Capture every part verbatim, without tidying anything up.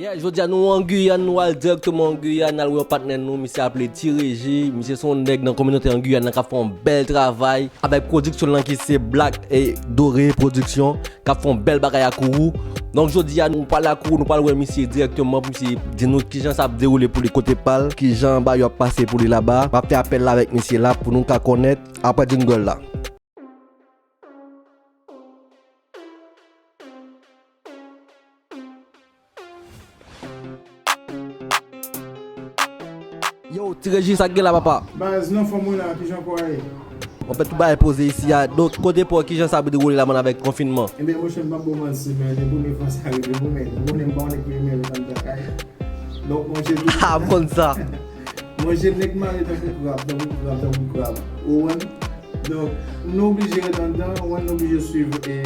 Yeah, jodi a nou an Giyàn, nou al dirèkteman an Giyàn, al wè yon patnè nou, misye aple Ti Reji, misye se yon nèg nan kominote an Giyàn nan k ap fè yon bèl travay avèk pwodiksyon lan ki se Black e Doré Production, k ap fè yon bèl bagay ak Kourou. Donk jodi a nou pral ak Kourou, nou pral wè misye dirèkteman pou misye di nou kijan sa ap dewoule pou li kote pa l, kijan bagay yo ap pase pou li laba. M ap fè apèl la avèk misye la pou nou ka konnèt apre jingle la. Yo, Ti Reji, sa k gen la, papa? Baz, nan fòm ou la, kijan kò a ye? Anfèt, tout bagay poze isi a. Donk, kote pa w, kijan sa ap dewoule la, man, avèk konfinman? Ebyen, monchè, m p ap ba w manti, men, se premye fwa sa rive pou mwen. Ou konnen m pa yon nèg ki renmen ret anndan kay. Donk, monchè, tout... Ah, m konn sa. Monchè, nèg mare tankou krab, tankou krab, tankou krab. Ou konprann? Donk, nou oblije ret anndan, ou konprann, nou oblije swiv, e,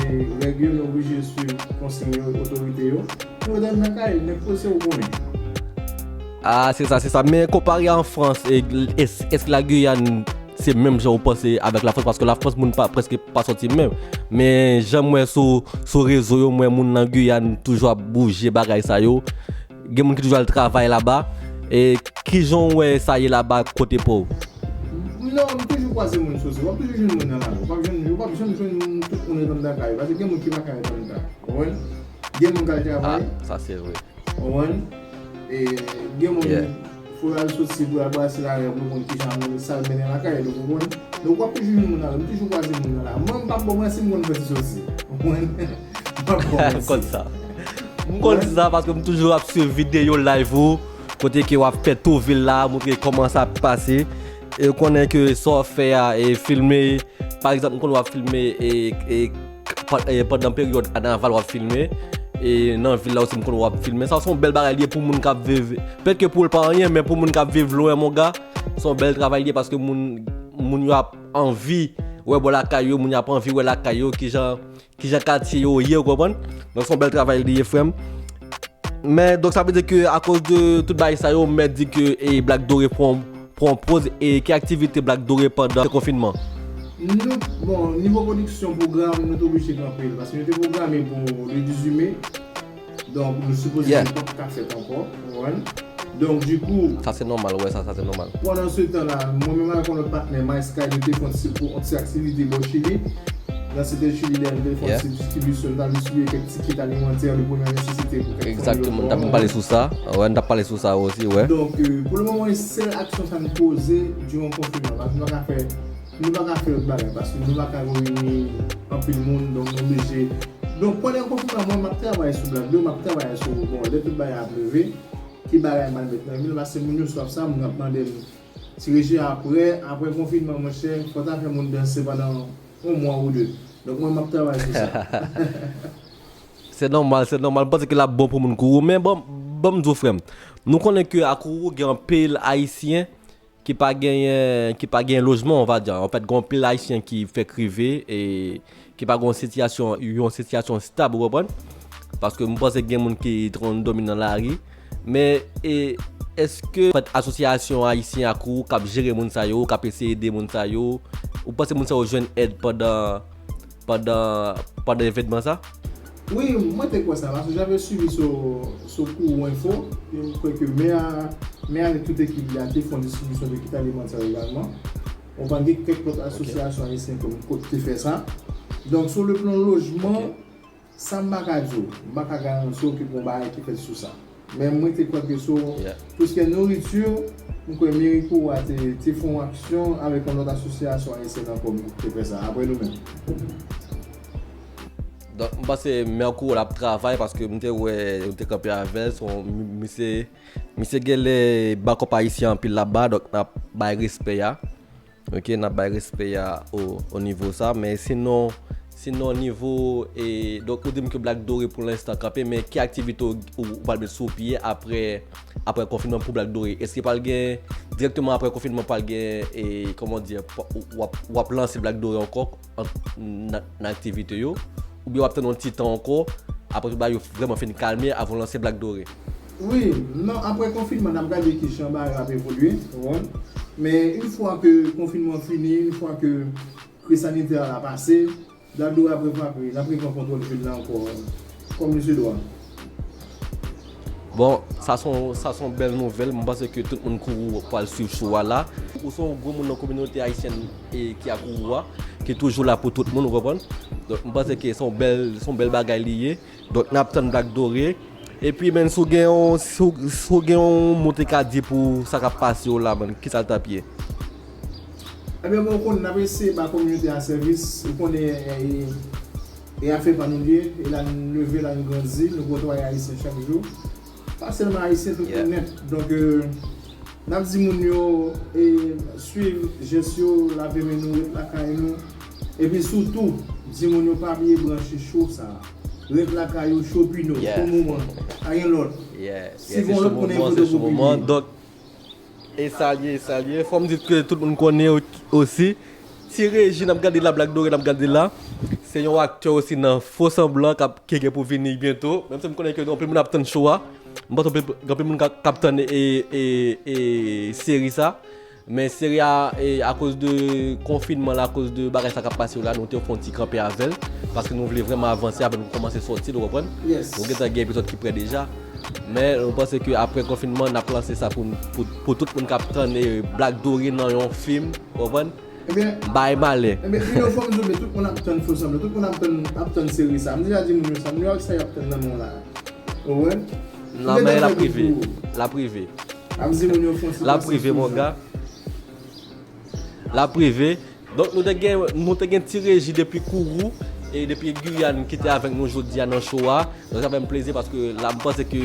règ yo, nou oblije swiv konsiy yo, otorite yo. Nou ret anndan kay, nèg pose ou konnen. Ah, se sa, se sa. Men konpare a an Frans, e, es-, èske Lagiyàn se menm jan ou panse avèk Lafrans? Paske Lafrans, moun pa, prèske pa sòti menm. Men jan m wè sou, sou rezo yo, m wè moun nan Giyàn toujou ap bouje bagay sa yo. Gen moun ki toujou al travay laba. E kijan w wè sa ye laba kote pa w? Non, m toujou kwaze moun sou se. W ap toujou jwenn moun nan lari. W p ap jwenn, w p ap janm jwenn moun, tout moun ret anndan kay yo. Paske gen moun ki pa ka ret anndan. Ou konprann? Gen moun k al travay. Ah, sa se vre. Ou konprann? E gen moun, yeah, fò l al soti pou l al brase lari pou l konn kijan moun sa l mennen lakay li, ou konprann? Donk, w ap toujou jwenn moun nan lari. M toujou kwaze moun nan lari. Mwen, m p ap ba w manti, m konn fè ti soti. Ou konprann? M p ap ba w manti. M konn sa. M konn sa paske m toujou ap swiv videyo live ou, kote ke w ap fè tou vil la, montre kòman sa ap pase. E ou konnen ke sa w ap fè a, e filme, pa egzanp, m konn w ap filme, e, e, pa-, e, pandan peryòd kanaval w ap filme, e nan vil la osi m konn w ap filme. Sa se yon bèl bagay li ye pou moun k ap viv, petèt ke pou l pa anyen, men pou moun k ap viv lwen, monga, se yon bèl travay li ye paske moun, moun yo ap anvi wè bò lakay yo, moun yo ap anvi wè lakay yo, kijan kijan katye yo ye, ou konprann? Donk, se yon bèl travay li ye, frè m. Men, donk, sa vle di ke akoz de tout bagay sa yo, m mèt di ke, e, Black Doré pran, pran poz, e ki aktivite Black Doré pandan konfinman? Nou, bon, nivo pwodiksyon pwogram, nou te oblije kanpe l, paske nou te pwograme pou le dizuit me. Donk, nou sipoze, yeah, nou p ap ka fèt ankò, ou konprann? Donk, dikou, sa se nòmal, wè, sa, sa se nòmal. Pandan se tan la, mwen menm avèk yon lòt patnè, Maesky, nou te fè yon ti, pou, yon ti aktivite bò Chili. Nan site Chili, dèyè nou te fè yon, yeah, ti distribisyon, nou t ap distribiye kèk ti kit alimantè de premyè nesesite pou kèk fanmi lòt bò. Egzakteman, nou t ap pale sou sa. Wè, nou t ap pale sou sa osi, wè. Donk, euh, pou le moman, sèl aksyon sa n poze diran konfinman, paske nou pa ka fè, nou pa ka fè lòt bagay, paske nou pa ka reyini anpil moun, donk nou oblije. Donk, pandan konfinman, mwen, m ap travay sou Black Doré, m ap travay sou, bon, lè tout bagay ap leve, ki bagay m al met nan vil, paske moun yo sou ap sa, moun ap mande m, Ti Reji, apre, apre konfinman, monchè, fò ta fè moun danse pandan yon mwa ou de. Donk, mwen, m ap travay sou sa. Se nòmal, se nòmal. M panse ke l ap bon pou moun kou ou. Men bon, ban m di w, frè m. Nou konnen ke a Kourou gen anpil Ayisyen ki pa genyen, ki pa genyen lojman, on va dire. Anfèt, gen anpil Ayisyen ki fèk rive e ki pa gen yon sitiyasyon, yon sitiyasyon estab, ou konprann? Paske m panse gen moun ki t konn dòmi nan lari. Men, e, èske, anfèt, asosyasyon ayisyen a Kourou k ap jere moun sa yo, k ap eseye ede moun sa yo, ou panse moun sa yo jwenn èd pandan, pandan, pandan evènman sa? Wi, mwen te kwè sa, paske j'avais suivi sou, sou Kourou Enfo, e m kwè ke mè a, mè avèk tout ekip li a te fè yon distribisyon de kit alimantè egalman. Ou konprann, gen kèk lòt, ok, asosyasyon ayisyen kòm kot te fè sa. Donk, sou le plan lojman, ok, sa m pa ka di w. M pa ka garanti w ke gen yon bagay ki fèt sou sa. Men mwen te kwè ke sou, yeah, tout ce qui est nourriture, m kwè meri Kourou a te, te fè yon aksyon avèk yon lòt asosyasyon ayisyèn ankò ki te fè sa, apre nou menm. Donk, m panse mè Kourou ap travay paske m te wè, m te kanpe avè l, se yon mi-, misye, misye genlè bakòp ayisyen anpil laba, donk n ap bay respè a. Ok, n ap bay respè a o, o nivo sa, men sinon, sinon nivo, e, donk ou di m ke Black Doré pou lenstan kanpe, men ki aktivite ou, ou, ou pral met sou pye apre, apre konfinman pou Black Doré? Èske pral gen, dirèkteman apre konfinman, pral gen, e, kòman di, w ap, w ap lanse Black Doré ankò an, nan, nan aktivite yo? Oubyen w ap tann yon ti tan ankò, apre tout bagay yo vrèman fin kalme, avan w lanse Black Doré? Wi, non, apre konfinman, n ap gade kijan bagay yo ap evolye, ou konprann? Men, yon fwa ke konfinman fini, yon fwa ke kriz sanitè a pase, Black Doré ap refrape, n ap repran kontwòl vil la ankò, kòm li se dwa. Bon, sa se yon, sa se yon bèl nouvèl. Mwen panse ke tout moun Kourou pral swiv show a la. Ou se yon gwo moun nan kominote ayisyèn e ki a Kourou a, ki toujou la pou tout moun, ou konprann? Donk, mwen panse ke se yon bèl, se yon bèl bagay li ye. Donk, n ap tann Black Doré. Epi, menn, si w gen yon, si w, si w gen yon mo te ka di pou sa k ap pase yo la, menn, ki sa l t ap ye? Ebyen, bon, ou konnen, n ap eseye ba kominote a sèvis. Ou konnen, e, e afè pa nou l ye, e la n leve, la n grandi, nou kote ayisyen chak jou. Pa sèlman ayisyen, tout moun nèt. Donk, e, n ap di moun yo, e, swiv jès yo, lave men nou, ret lakay nou. Epi sitou, di moun yo pa bliye branche show sa a. Ret lakay ou, show Pino, pou moman. Pa gen lòt. Si gen lòt moun enfo pou pibliye. Donk, e sa l ye, e sa l ye. Fò m di ke tout moun konnen osi. Ti Reji n ap gade la, Black Doré n ap gade la. Se yon aktè osi nan Fo Sanblan k ap, ki gen pou vini byento. Menm si m konnen ke anpil moun ap tann show a. M panse anpil, anpil moun k ap, k ap tann e, e, e seri sa. Men seri a, e, akoz de konfinman la, akoz de bagay sa k ap pase yo la, nou te fè yon ti kanpe avè l. Paske nou vle vrèman avanse avan nou kòmanse sòti l, ou konprann? Nou gentan gen epizòd ki prè deja. Men nou panse ke apre konfinman, n ap lanse sa pou, pou, pou tout moun k ap tann, e, Black Doré nan yon fim, ou konprann? Bay malè. Ebyen, Pino, fò m di w, men tout moun ap tann Fo Sanblan, tout moun ap tann, ap tann seri sa. M deja di moun yo sa, moun yo ak sa y ap tann nan men w la. Ou konprann? Nan men l ap rive. L ap rive. Ap di moun yo fè yon ti pasyans toujou. L ap rive, mon gars. L ap rive. Donk, nou te gen, nou te gen Ti Reji depi Kourou, e depi Giyàn ki te avèk nou jodi a nan show a. Donk, sa fè m plezi paske la, m panse ke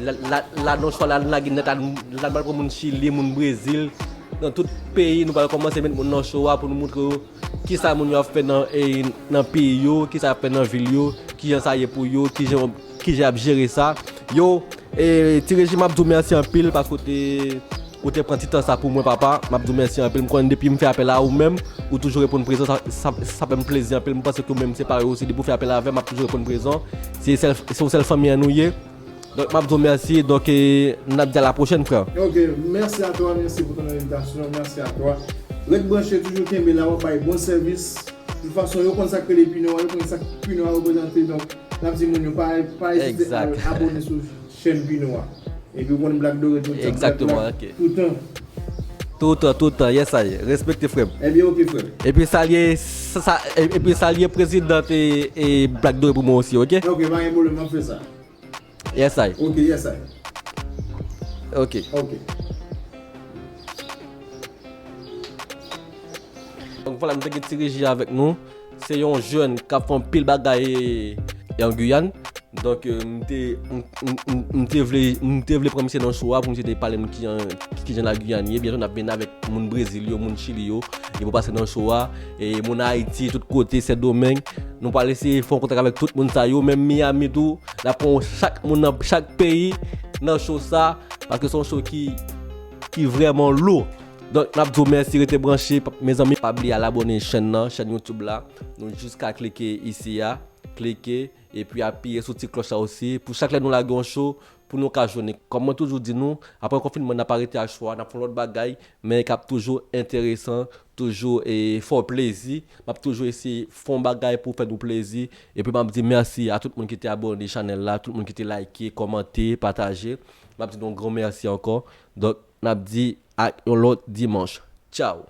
la, la, la nan show a, la, n lage nèt, la, la, n pral pran moun Chili, moun Brezil, nan tout peyi, nou pral kòmanse met moun nan show a pou nou montre yo kisa moun yo ap fè nan, e, nan peyi yo, kisa y ap fè nan vil yo, kijan sa ye pou yo, kijan, kijan y ap jere sa. Yo, e, Ti Reji, m ap di w mèsi anpil paske w te, ou te pran ti tan sa pou mwen, papa. M ap di w mèsi anpil. M konnen depi m fè apèl a ou menm, ou toujou reponn prezan. Sa, sa, sa fè m plezi anpil. M panse ke ou menm se parèy osi, depi w fè apèl avè m, m ap toujou reponn prezan. Se sèl, se yon sèl fanmi an nou ye. Donk, m ap di w mèsi. Donk, e, n ap di à la prochaine, frè. Ok, merci à toi, merci pour ton invitation, merci à toi. Ret branche, toujou kenbe la, w ap bay bon sèvis. De toute façon, yo konn sa k rele Pino a, yo konn sa k Pino a reprezante. Donk, n ap di moun yo pa, pa ezite al abòne sou chèn Pino a. Epi w konn Black Doré tout tan, Black, Black, tout tan. Tout tan, tout tan, yes I. Respekte, frè m. Ebyen, ok, frè m. Epi salye, sa, sa, e, epi salye prezidant e, e Black Doré pou mwen osi, ok? Ok, pa gen pwoblèm, m ap fè sa. Yes I. Ok, yes I. Ok. Ok. Donk, vwala, nou te gen Ti Reji avèk nou. Se yon jèn k ap fè anpil bagay, e, an Giyàn. Donk, e, m te, m, m, m, m te vle, m te vle pran misye nan show a pou misye te pale m kijan, kijan Lagiyàn ye. Byento n ap vin avèk moun Brezil yo, moun Chili yo. Yo pou pase nan show a. E moun Ayiti, tout kote, Sendomeng. Nou pral eseye fè yon kontak avèk tout moun sa yo. Menm Miami tou, n ap pran chak moun nan chak peyi nan show sa. Paske se yon show ki, ki vrèman lou. Donk, n ap di w mèsi, rete branche, mezanmi. Pa bliye al abòne chèn nan, chèn YouTube la. Nou jis ka klike isi a, klike, epi apiye sou ti klòch la osi. Pou chak lè nou lage yon show, pou nou ka jwenn li. Kòm mwen toujou di nou, apre konfinman, n ap arete ak show a, n ap fè yon lòt bagay, men k ap toujou enteresan, toujou, e, fè w plezi. M ap toujou eseye fè yon bagay pou fè nou plezi. Epi m ap di mèsi a tout moun ki te abòne chanèl la, tout moun ki te like, kòmante, pataje. M ap di nou yon gran mèsi ankò. Donk, n ap di ak yon lòt dimanch. Tchaw!